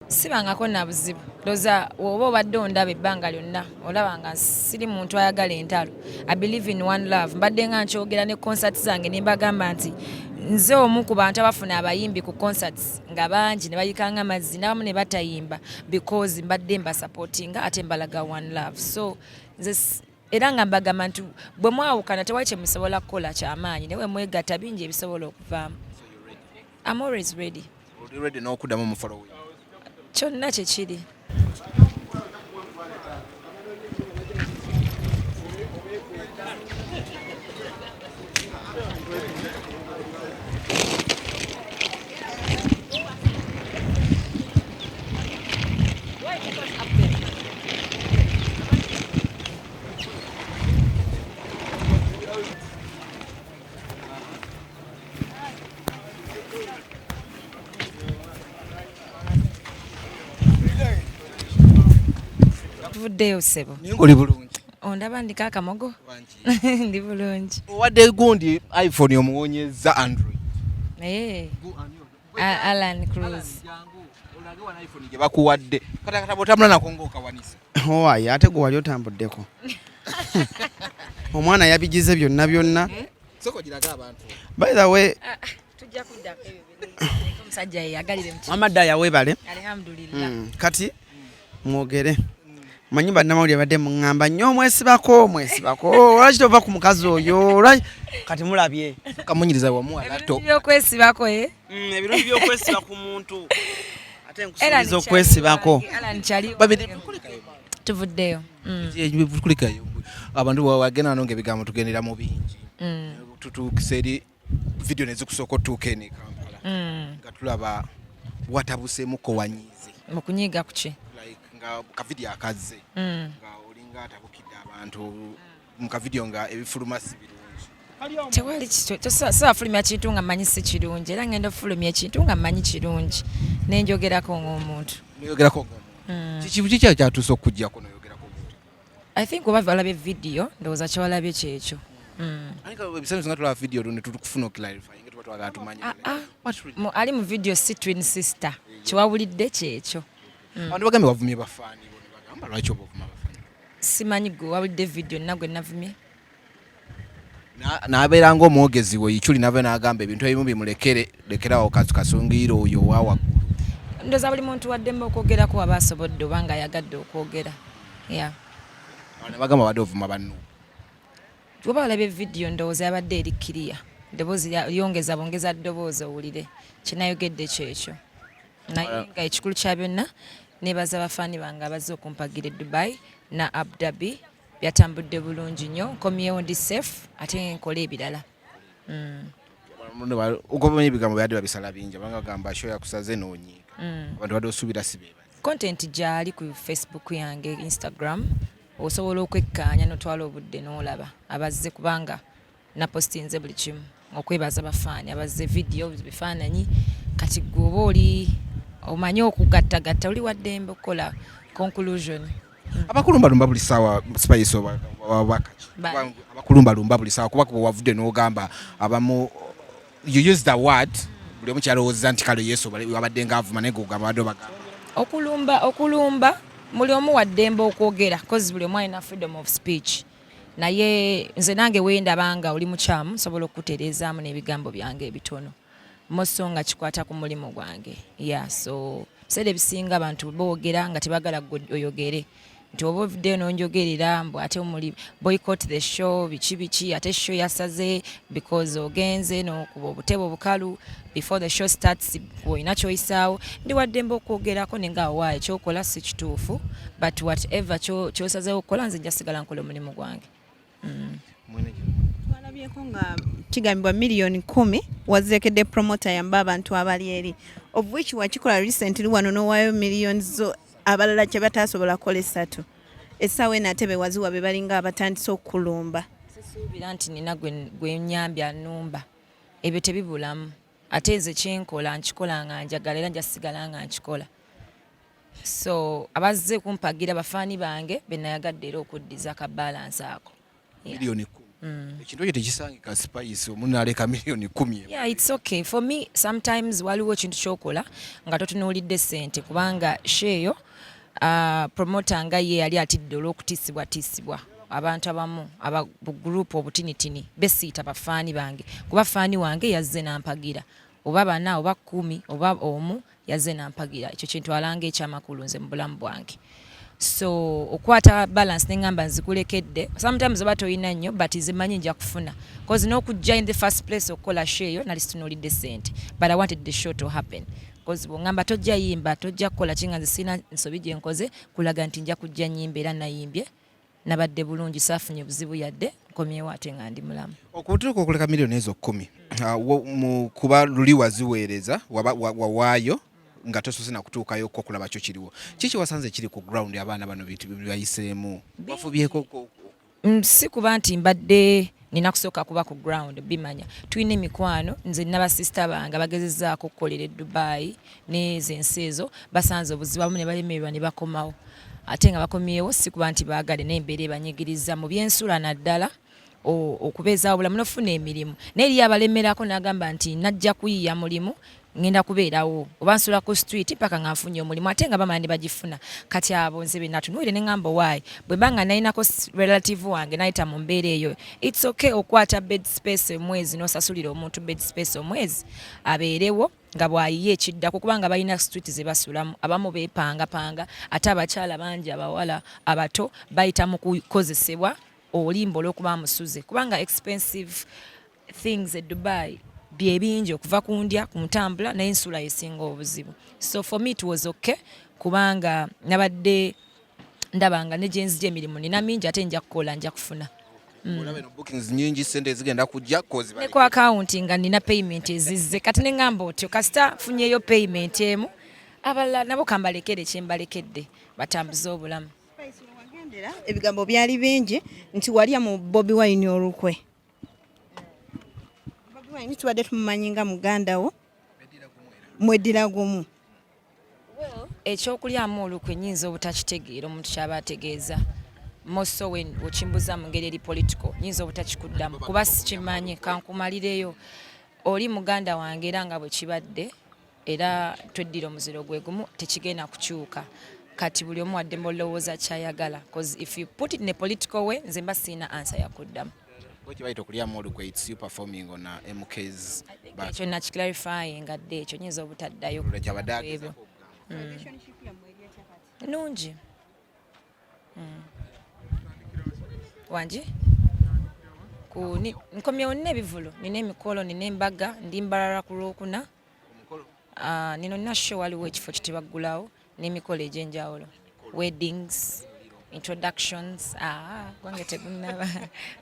Sibangako na buzibu. Ndowooza oba obadde ondaba ebbanga lyonna olaba nga siri muntu ayagala entalo. I believe in one love. Mbadde nga nkyogera ne concert zange ne mbagamba nti nze omu ku bantu abafuna abayimbi ku concerts nga bangi ne bayikanga amazzi n'abamu ne batayimba because mbadde mbasupportinga ate mbalaga one love. So nze era nga mbagamba nti bwe mwawukana tewali kye musobola kukola kyamaanyi, naye bwe mwegatta bingi ebisobola okuvaamu. I'm always ready. Oli ready n'okuddamu mu following? Kyonna kye kiri. Tuvuddeyo ssebo. Naye ng'oli bulungi. Ondaba ndiko akamogo? Ndi bulungi. Owadde gundi iPhone omuwonyezza Android. Naye Alan Cruz. Olage wano iPhone gye bakuwadde. Kati akatabo otambula nako ng'okawanise. Owaye ate gwe wali otambuddeko. Omwana yabigize byonna byonna. Eh? Soko giraga abantu. By the way, ah, ah, tujja kuddako ebyo birungi. Omusajja yeyagalire mu Mama Daya weebale. Alhamdulillah. Kati mwogere. Manyi bannamawulire badde muŋŋamba nnyo omwesibako omwesibako lwaki tova ku mukazi oyo kati mulabye kamunyiriza wamuwa lato ebirungi by'okwesibako, eh? Ebirungi by'okwesiba ku muntu ate nkusuubiza okwesibako. Tuvuddeyo. Kulikayo abantu wagenda wano ng'ebigambo tugendera mu bingi. Tutuukise eri video ne zikusooka otuuka eno e Kampala. Nga tulaba watabuseemuko wanyiize. Mu kunyiiga ku ki? Like nga ka video akazze. Nga olinga atabukidde abantu mu ka video nga ebifuluma si birungi. Tewali tosobola kintu nga mmanyi si kirungi, era ngenda ofulumya ekintu nga mmanyi kirungi nenjogerako ng'omuntu. Noyogerako ng'omuntu. Kiki kiki kyatuuse okuggyako noyogerako ng'omuntu? I think oba walabye video ndowooza kyewalabye kyekyo. Anika ebiseera singa tulaba video ne tukufuna oclarify nga tuba twagala tumanye. Ah, ah. Ali mu video si twin sister. Kyewawulidde kyekyo. Abantu bagambye wavumye bafaani bo ne bagamba lwaki oba ovuma abafaani? Simanyi gwe wawulidde video nna gwe navumye. N'abeera ng'omwogezi we Ichuli n'ava n'agamba ebintu ebimu bimulekere lekerawo kasungiyire oyo owa waggulu. Ndowooza buli muntu waddembe okwogerako aba asobodde oba ng'ayagadde okwogera. Yeah. Ne bagamba badde ovuma banno. Oba walabye video ndowooza yabadde eri clear. Eddoboozi lyongeza bongeza ddoboozi owulire. Kye nayogedde kyekyo. Naye nga ekikulu kya byonna neebaza bafaani bange abazze okumpagira e Dubai na Abu Dhabi. Byatambudde bulungi nnyo, nkomyewo ndi safe ate nkole ebirala. Ogoba ebigambo byadde babisala bingi, abanga bagamba show yakusaze n'onyiiga. Abantu badde osuubira si beebaze. Content gyali ku Facebook yange, Instagram, osobola okwekkaanya n'otwala obudde n'olaba abazze kubanga napostinze buli kimu okwebaza bafaani abazze video bifaananyi. Kati gwe oba oli omanyi okugattagatta oli waddembe okukola conclusion. Abakulumbalumba buli ssaawa Spice oba abakulumbalumba buli ssaawa kuba kuba wavudde n'ogamba abamu you use the word buli omu kyalowooza nti kale Yesu wabadde ng'avuma naye gwe ogamba badde obagamba. Okulumba muli omu waddembe okwogera cause buli omu alina freedom of speech. Naye nze nange wendaba nga oli mukyamu nsobola okukutereezaamu n'ebigambo byange ebitono. Moso nga kikwata ku mulimu gwange. Yeah, so biseera ebisinga abantu boogera nga tebagala gwe oyogere. Nti oba ovuddeyo n'onjogerera mbu ate muli boycott the show biki biki ate show yasaze because ogenze n'okuba obutebe obukalu before the show starts olina ky'oyisaawo. Ndi waddembe okwogerako naye nga waayo ekyokola si kituufu but whatever ky'osazeewo okukola nze nja sigala nkola omulimu gwange. Twalabyeko nga kigambibwa 10,000,000 wazeekedde promoter yamba abantu abali eri of which wakikola recently wano n'owaayo millions zo abalala kye bataasobola kukola esatu. Essaawa eno ate be waziwa be balinga abatandise okukulumba. Sisuubira nti nina gwe nnyambye annumba. Ebyo tebibulamu. Ate nze kye nkola nkikola nga njagala era nja sigala nga nkikola. So abazze kumpagira bafaani bange be nayagadde era okuddiza ka balance ako. 10,000,000. Ekintu ekyo tekisangika, Spice, omuntu naleka miliyoni 10. Yeah, it's okay for me. Sometimes waliwo ekintu kyokola nga totunuulidde ssente, kubanga show eyo promoter nga ye yali atidde olw'okutiisibwatiisibwa abantu abamu aba group obutinitini besiita bafaani bange, kuba faani wange yazze nampagira, oba bana oba 10 oba omu yazze nampagira. Ekyo kintu alanga ekyamakulu nze mu bulamu bwange. So okwata balance neŋŋamba nzikulekedde. Sometimes oba toyina nnyo, but nze manyi nja kufuna, cause n'okujja in the first place okukola show eyo nali situnuulidde ssente, but I wanted the show to happen, cause bw'oŋŋamba tojja yimba, tojja kukola ki, nga nze sirina nsobi gye nkoze kulaga nti nja kujja nnyimba. Era nayimbye, nabadde bulungi, saafunye buzibu yadde, nkomyewo ate nga ndi mulamu. Okutuuka okuleka miliyoni ezo 10, kuba luli waziweereza, wawaayo nga tosoose nakutuukayo ko okulaba kyo kiriwo. Kiki wasanze kiri ku ground? Abaana bano bintu byebayiseemu, bafubyeko? Si kuba nti mbadde nina kusooka kuba ku ground bimanya. Tulina emikwano, nze nina basisita bange abagezezzaako okukolera e Dubai nezo ensi ezo, basanze obuzibu, abamu ne balemererwa ne bakomawo. Ate nga bakomyewo si kuba nti baagale, naye embeera ebanyigiriza mu byensula, naddala okubeezaawo obulamu n'okufuna emirimu. Naye eriyo abalemerako n'agamba nti najja kuyiiya mulimu, ngenda kubeerawo oba nsula ku street paka nga nfunye omulimu, ate nga bamala ne bagifuna. Kati abo nze be natunuulire ne ŋŋamba, waayi bwe mba nga nalinako relative wange nayita mu mbeera eyo, it's okay okwata bed space omwezi n'osasulira omuntu bed space omwezi abeerewo nga bw'ayiye ekiddako, kubanga balina street ze basulamu, abamu beepangapanga. Ate abakyala bangi, abawala abato bayita mu kukozesebwa olimba olw'okuba musuze, kubanga expensive things e Dubai bye bingi, okuva ku ndya, ku ntambula, naye ensula esinga obuzibu. So for me it was okay, kubanga nabadde ndaba nga ne gye nzija emirimu nina mingi, ate nja kukola, nja kufuna. Olaba eno bookings nyingi, sente ezigenda kujja kozi. Ne ku account nga nina payment ezizze. Kati ne ŋŋamba otyo, kasita nfunyeyo payment emu, abalala nabo kambalekere kyembalekedde batambuze obulamu. Spice, wagendera ebigambo byali bingi nti walya mu Bobi Wine olukwe. Bobi Wine tubadde tumumanyi nga muganda wo, mweddira gumu. Ekyokulyamu olukwe nyinza obutakitegeera omuntu kyaba ategeeza. Moso okimbuza mu ngeri eri political, nyinza obutakikuddamu kuba sikimanyi. Kankumalireyo, oli muganda wange, era nga bwe kibadde, era tweddira omuziro gwe gumu, tekigenda kukyuka. Kati buli omu wadde mulowooza kyayagala, cause if you put it in a political way, nze mba siina answer yakuddamu. Kibayita okulyamu olukwe, it's you performing on MK's. Ekyo nakiclarifying adde, ekyo nyinza obutaddayo. Kyabadde ebyo agezaako okugamba. Relationship yammwe eri etya kati? Nungi. Wangi nkomyewo, nina ebivulu, nina emikolo, nina embaga, ndi Mbarara ku Lwokuna. Ah, nino nina show, waliwo ekifo kitebaggulawo n'emikolo egy'enjawulo, weddings, introductions. Ah, gwange tegunnaba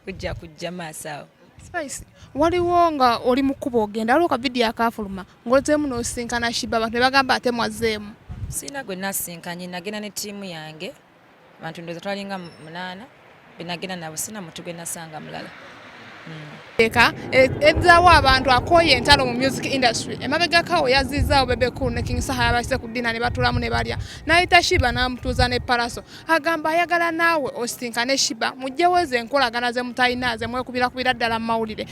kujja kujja maaso awo. Spice, waliwo nga oli mu kkubo ogenda, waliwo ka vidiyo akaafuluma ng'ozeemu n'osinkana Sheebah, abantu ne bagamba ate mwazzeemu. Sirina gwe nasinkanye, nagenda ne ttiimu yange, abantu ndowooza twalinga munaana benagenda nabo, sina muntu gwe nasanga mulala. Eka ezzaawo abantu akooye entalo mu music industry. Emabegako yazizzaawo Bebe Cool ne King Saha, yabase ku dinner ne batuulamu ne balya, n'ayita Sheebah n'amutuuza ne Pallaso. Agamba ayagala naawe osinkane Sheebah, muggyewo ezo enkolagana ze mutalina ze mwekubirakubira ddala mu mawulire.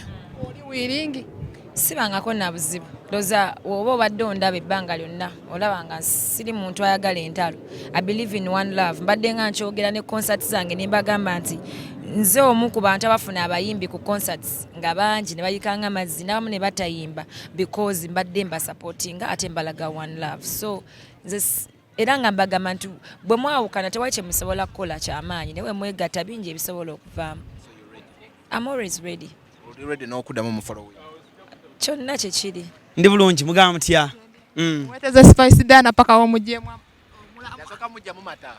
Oli willing? Sibangako na buzibu. Ndowooza oba obadde ondaba ebbanga lyonna, olaba nga siri muntu ayagala entalo. I believe in one love. Mbadde nga nkyogera ne concert zange ne mbagamba nti nze omu ku bantu abafuna abayimbi ku concerts nga bangi ne bayikanga amazzi, n'abamu ne batayimba, because mbadde mbasupportinga ate mbalaga one love. So nze era nga mbagamba nti bwe mwawukana tewali kye musobola kukola kyamaanyi, naye bwe mwegatta bingi ebisobola okuvaamu. I'm always ready. Oli ready n'okuddamu mu following? Kyonna kyekiri. Ndi bulungi, mugamba mutya? Weteze Spice Diana paka womuggyemu. Yasooka mujjamu mata.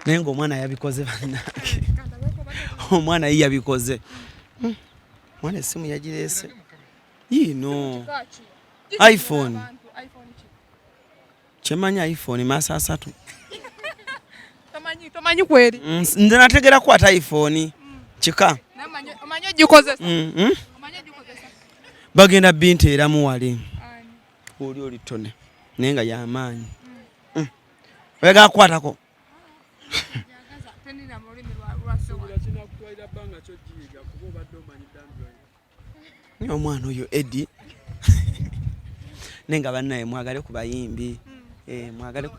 Naye ng'omwana yabikoze, bannange, omwana ye yabikoze. Mwana essimu yagireese yiino iPhone. Kyemanyi iPhone maaso asatu. Tomanyi kweri? Nze nategera kukwata iPhone kika. Omanyi ogikozesa? Mm. Omanyi ogikozesa? Bagenda binteeramu wali oli oli tone, naye nga yamaanyi. Oyagala kukwatako? Naye omwana oyo Eddie naye nga bannaye mwagale ku bayimbi. Eh, mwagale ku-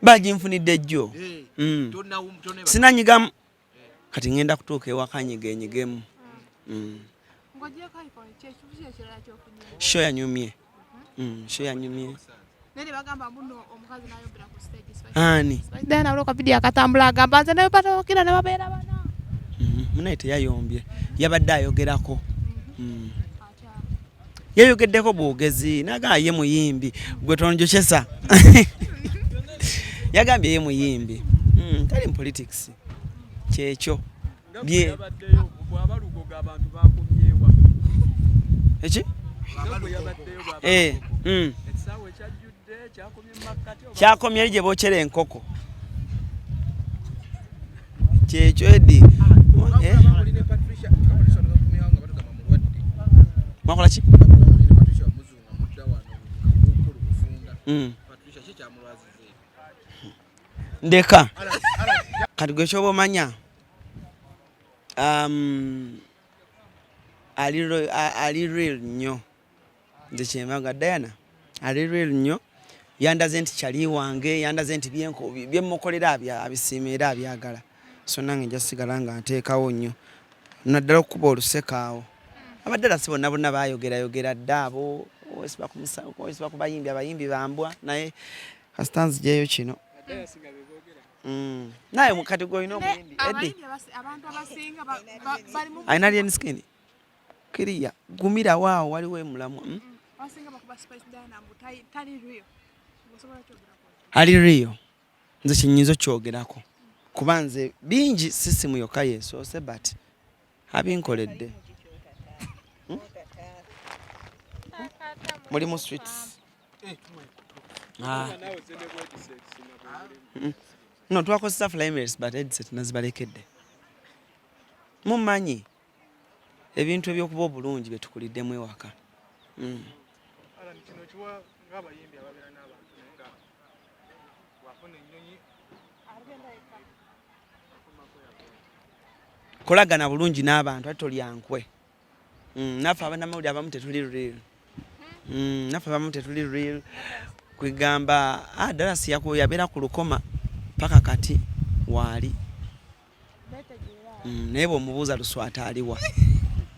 baginfunidde jjo. Sinanyigamu kati ngenda kutuuka ewaka nyigenyigemu. Ng'ogyeko iPhone, ki ekintu ki ekirala ky'ofunye? Show yanyumye. Show yanyumye. Naye ne bagamba mbu nno omukazi n'ayombera ku stage, Spice. Ani? Spice Diana waliwo ka video akatambula agamba nze ne batookera ne babeera bana. Munaye teyayombye, yabadde ayogerako. Yayogeddeko bwogezi nagamba ye muyimbi gwe tonjokyesa. Yagambye ye muyimbi. Tali mu politics. Kyekyo. Bye. Eki? Kyakomye eri gye bookera enkoko. Kyekyo Eddie. Mwakola ki? Ndeka. Kati gwe kyoba omanya, ali real nnyo. Nze kyembaga Diana ali real nnyo. Yandaze nti kyali wange, yandaze nti bye mmukolera abisiima era abyagala. So nange nja sigala nga nteekawo nnyo. Naddala okukuba oluseka awo. Abaddala si bonna bonna baayogerayogera dda abo, wesiba ku musango, wesiba ku bayimbi, abayimbi bambwa, naye kasita nziggyeyo kino. Naye kati gwe olina omuyimbi, Eddie. Abayimbi abantu abasinga bali mu Alina alien skin? Kiriya, gumira waawo waliwo emulamu. Abasinga bakuba Spice Diana mbu tali real. Osobola kyogerako? Ali real. Nze kye nnyinza okyogerako. Kuba nze bingi si simu yokka yeesoose but abinkoledde. Mulimu streets. No, twakozesa Flymates but headset nazibalekedde. Mumanyi ebintu ebyokuba obulungi bye tukuliddemu ewaka. Alan, kino kiwa ng'abayimbi ababeera n'abantu naye nga bw'afuna ennyonyi. Kolagana bulungi n'abantu ate tolyankwe. Naffe abannamawulire abamu tetuli real. Naffe abamu tetuli real. Kwegamba, Dallas yabeera ku lukoma paka kati waali. Naye bw'omubuuza Luswata aliwa.